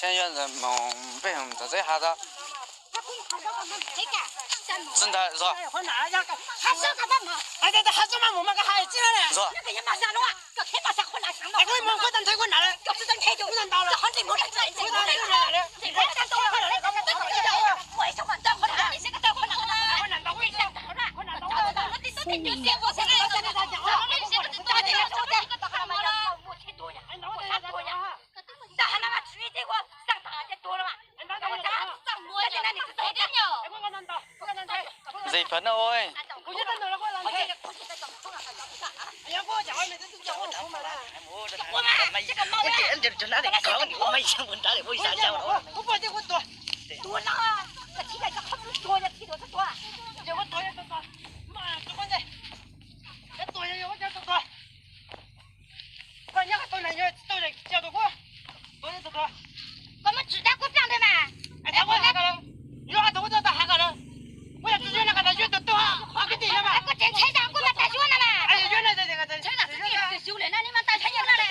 现在往北走这哈子，是的，是吧？Dej phab no ua. Koj muab tsis dab kuv plam ntawd mas. Kuv tseem ntshai tas kuv mas tas zuag no mas. Ntshai tas xwb, tus xyov lawm no ne mas tas xyov yog no ne.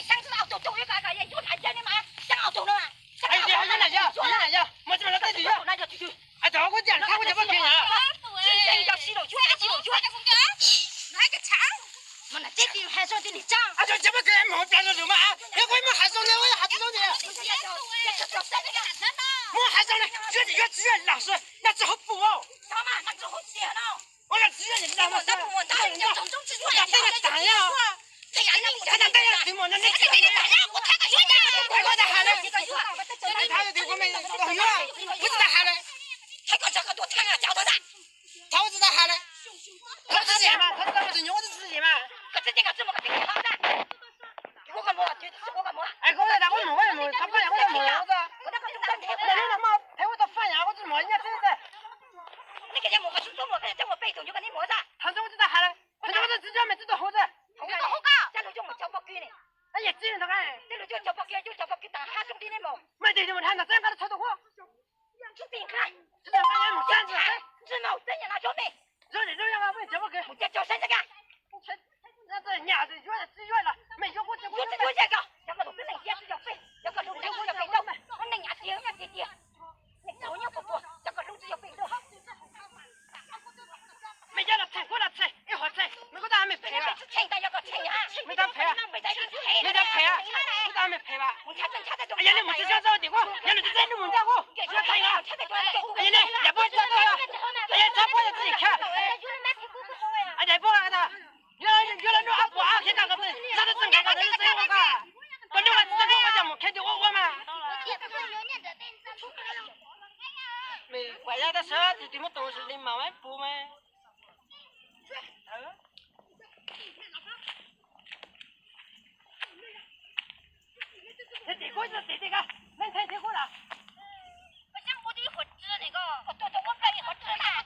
Xyab tus auj tus tus yuav kom yuav hnav cawv ne mas xyab auj tus no mas. Xyab tus no mas. Mus hav zoov ne, mus hav zoov ne, yuav tsis yuav los xwb, noj tsis hauv pum, ua tsis yuav los xwb, tej no tas os, tej no tas os, kuv tsis hais li, kuv tsis hais li, kuv tsis hais li. Thov tsis tau hais li. Thov tsis tau hais li. Thov tsis tau mas, thov tsis tau mas, tus nyuj tsis tau mas. Es koj tas ua mus ua mus, thov koj yam ua mus ua mus, thov koj yam ua mus ua mus. Hnub no mas phem ua tau faj yam ua tsis mus nyiaj txiag. Thov tsis tau hais li. Thov tsis tau hais li. Yam txiv no, mas tig mus hab ntawd txeeb nqa tshawv tus huab. Mej cov los txheej, kuv los txheej, ib hov txheej, mej kuj tau mej phem lawm. Mej tau phem, mej tau phem, kuv tau mej phem lawm. Yog li mus tsis tso tso tim kuv, yog li tsis txeeb nws mus ncaj kuv, kuv tau txheej lawm. Yog li yam puab tsis tau, yog txhob puab yog txij kha. Yam puab, yuav los nrog ob puas ob khiav tag ko txij, txhob txeeb nkaus ko txij ua ko. Koj nrog tsis txeeb kuv ua cas mus khiav tim ua ua mas. Mej kuam yaj tab sis tus twg muab tus li mas puv mas. Tim kuv, tim tim ka, neeg theej tim kuv lawm. Peb xav maj phem cuam tas. Tshuav.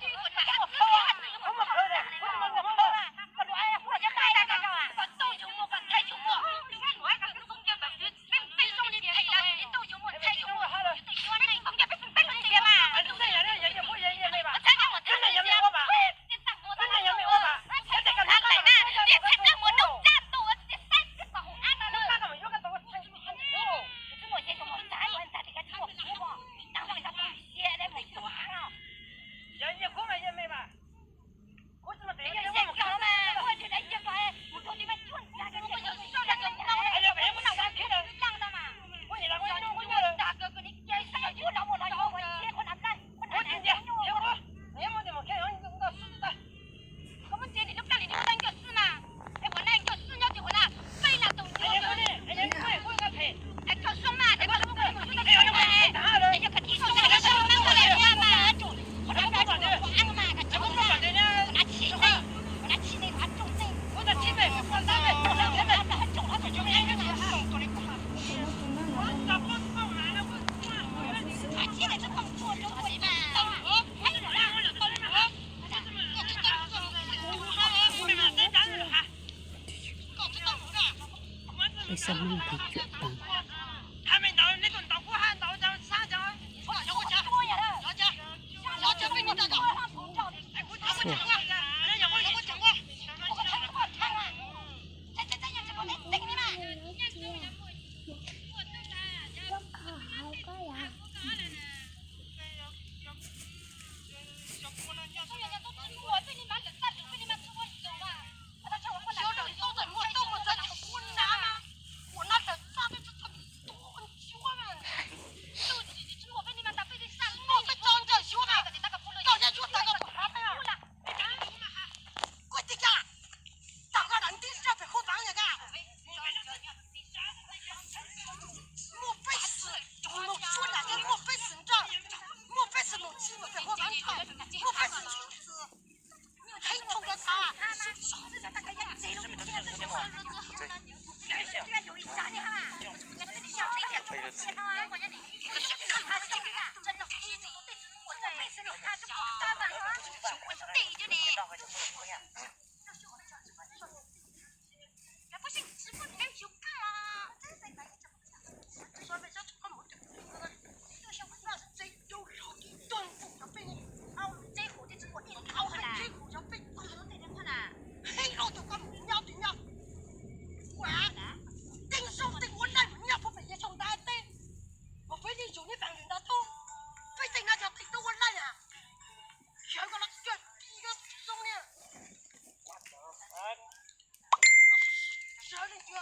Rawv leej twg?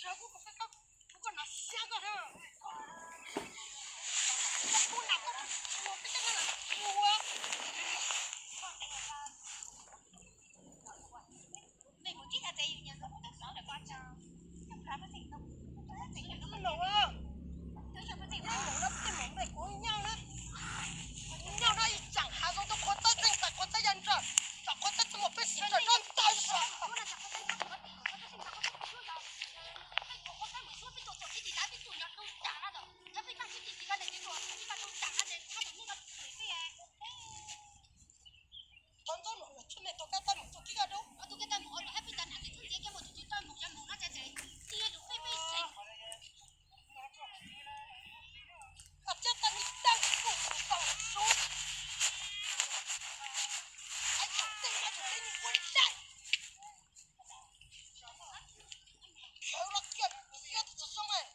Rawv kuv, kuv koj, kuv koj nov siab koj na. Koj pub nram koj mus peb cov no los ua. Mej mus tib tag tsev yus nyias ntxov ub tab xov ntawm ko tso. Coj los, tej maum no, tej maum no kuv nyob na, kuv nyob no ib tsam hav zoov tuaj qhuav tawb txeej tas qhuav tawb ya ntsawm, tsam qhuav tawb txeej mus peb siv ntsawm rau ntawd. Thov ntxub los los tshuaj me tau kab tab mus txog kib kaj dub. Koj thiab tau nws tag kuv tau sub. Hais txog tej no txog tej nws ua dai. Sawv los kiag, siab tsis tshua zoo.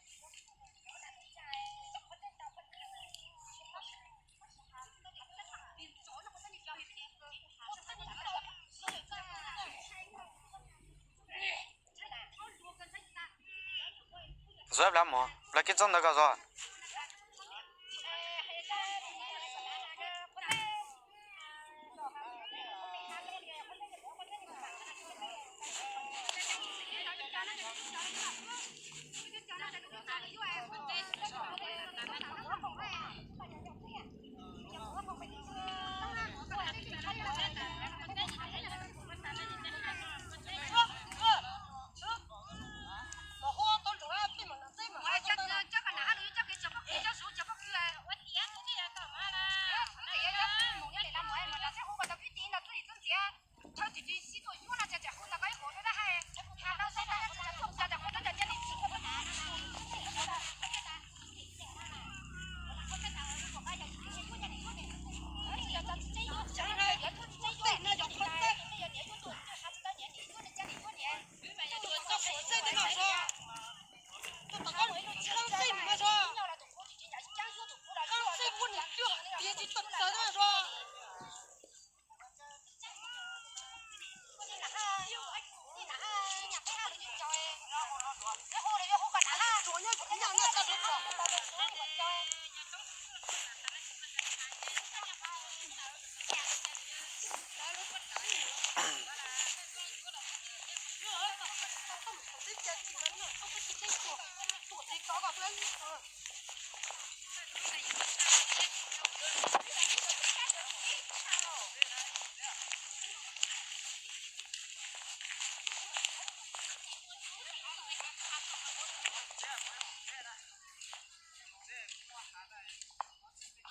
Zov plab mov, plab kib txob ntawd koj zov.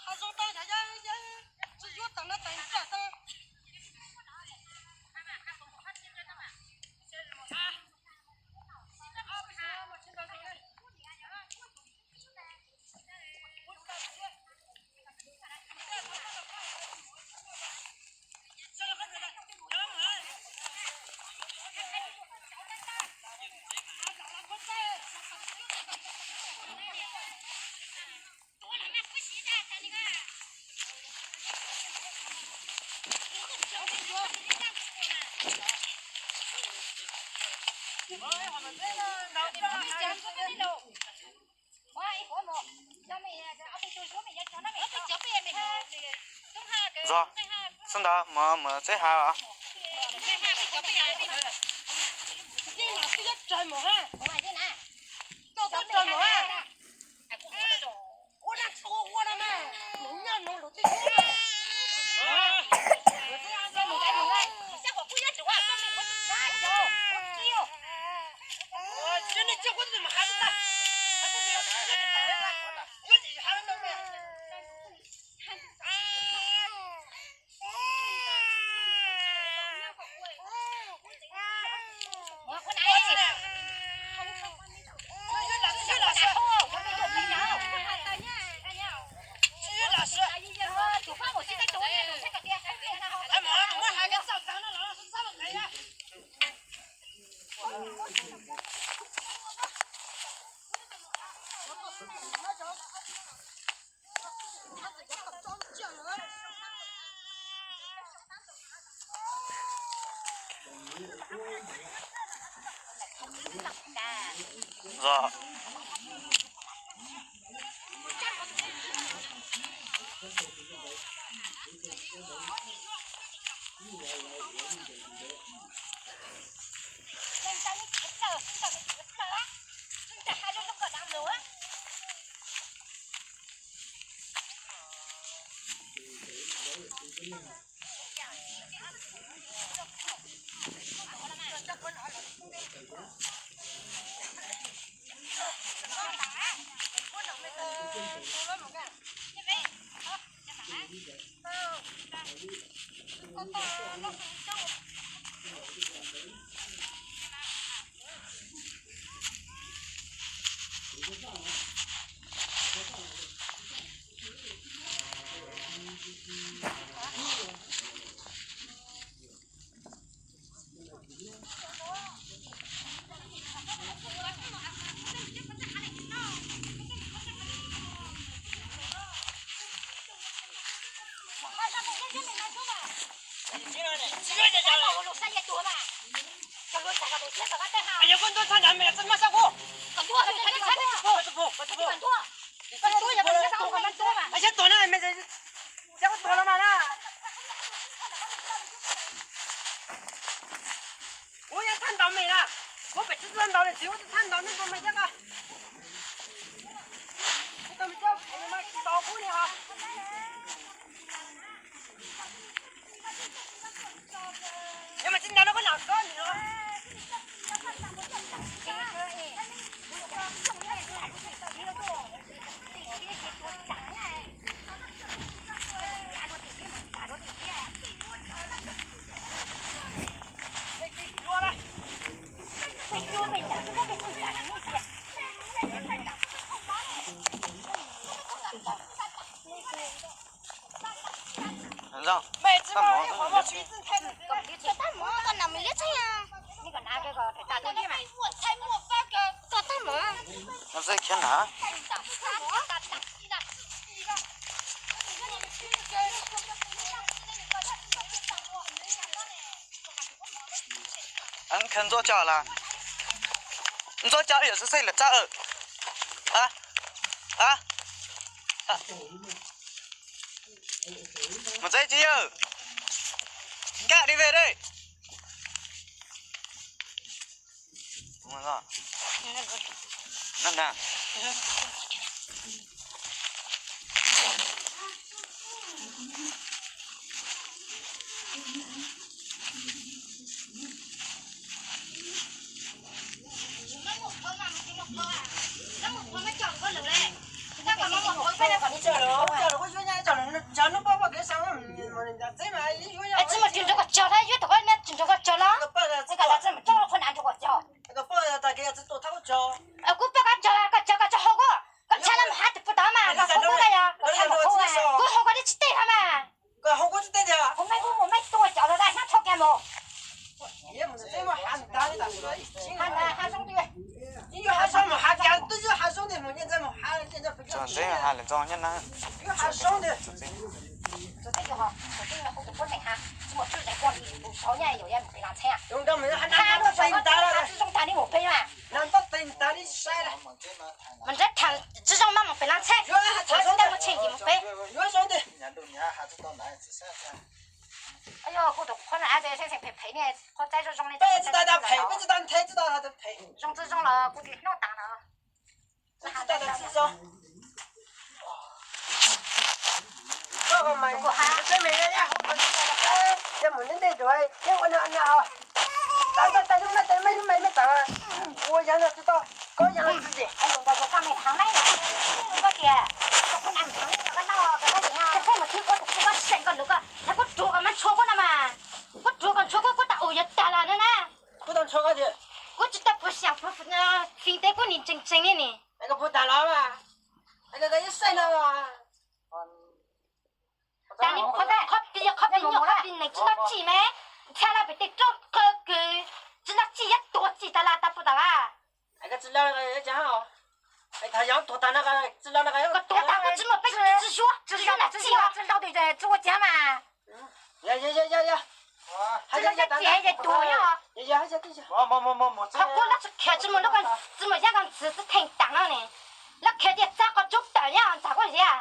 Hav zoov tau yog yog tsis yuav tau no tais ntsaj tau. Zog, xwb ntawd mus mus txib hav os. Zos. Ua yog thaj ntaus me na, kuv pem tsis tau ntaus li txiv, ua tsis thaj ntaus nej tus me cab ko, tus me cab mas tsis ntaus kuv li ho. Yog mas tsis ntaus no koj lam koj li no. Ntxuav cov las, ntxuav cov yam xwb xwb lawm txaj. Mus txeb tsis yawg, kaj di ve dej. Tsis mus tsis nrog koj cog thiab, yuav thaum koj tsis nrog koj cog los, tsis mus coj qhov nav nrog koj cog. Kuv poj koj cog, koj cog koj tsis haus koj, koj ntshai los mus hav tus puag tod mas, koj haus koj yog, koj ntshai mus haus, kuv haus koj tsis teb hov mas. Kuv mej kuv mus mej tuaj cov los da hnab tsho kiag mus. Mas nrab tham tsis zoo mas mus pem laj ntxheb. Yog kuv tus qhov na, phem phem ne, qhov txaib zoo zoo ne, zoo tsis zoo los kuv tsis noj tas no. Kuv tsis tau puas xyam puas txhij, kuv nim ntseeg ntseeg li ni. Tas li qhov qhov pis qhov pis nyuaj qhov pis neeg tsis noj txij me, ntxhia laj pem tej roob qhov kws tsis noj txij yuav tuag txij tas las tas puas tas las. Koj tuag tas koj tsis muaj peb tsis zuag tsis zuag noj txij os. Tsis ua cas mas. Hais tias tuag nyob. Qhov kuv lab tsis khiav tsis mus lub tsis mus yab koj ntxiv tsis theej tag no ne. Lab khiav tias txog qhov tsub tawm nyob ntxag koj ziab.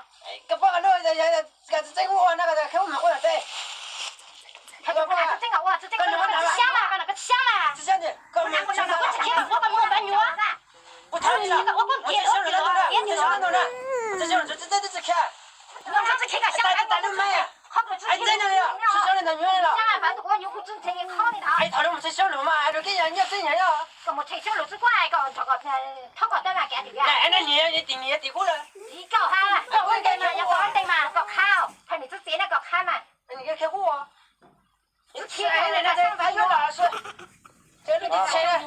Koj poj lub tseeb ua no koj khiav ua mas ua teb. Tsis tseeb ua tsis tseeb ua koj tsis xyab mas koj tsis xyab mas. Koj tsis khiav ua koj mus ntawd nyuag. Kuv thov li los, kuv tsis xyab lus ntawd, kuv tsis xyab lus ntawd na, kuv tsis xyab lus ntawd, tsis txawj tsis khiav. Tsis khiav koj xyab lus ntawd nyuag li los. Hais thaum no mus txhij xyab lus mas hais rau koj yog nyob txhij nyog yog. Koj mus txhij xyab lus txhij kuj hais koj nrog koj thoob koj teb mas kev tim liaj. Neb niam yog tim niam yog tim kuv lawm. Koj ua ntej mas yog koj ua ntej mas koj qhab, thaum nws txwv txiv na koj qhab mas. Nws khiav kuv ua. Txhij yuav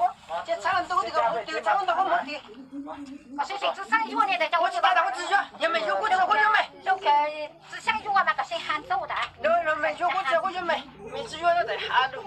los, ces txhab ntuj tim koj mus tim txhab ntuj koj mus tim. Koj sib txwv xeeb yuav niam tais cov ua tsis tau kuv tsis yuav, yog mej yuav kuv tsis kuv yuav mej. Txwv xeeb yuav mas koj sib ha ntxub tas. Mej yuav kuv tsis kuv yuav mej, mej tsis yuav tais ha lug.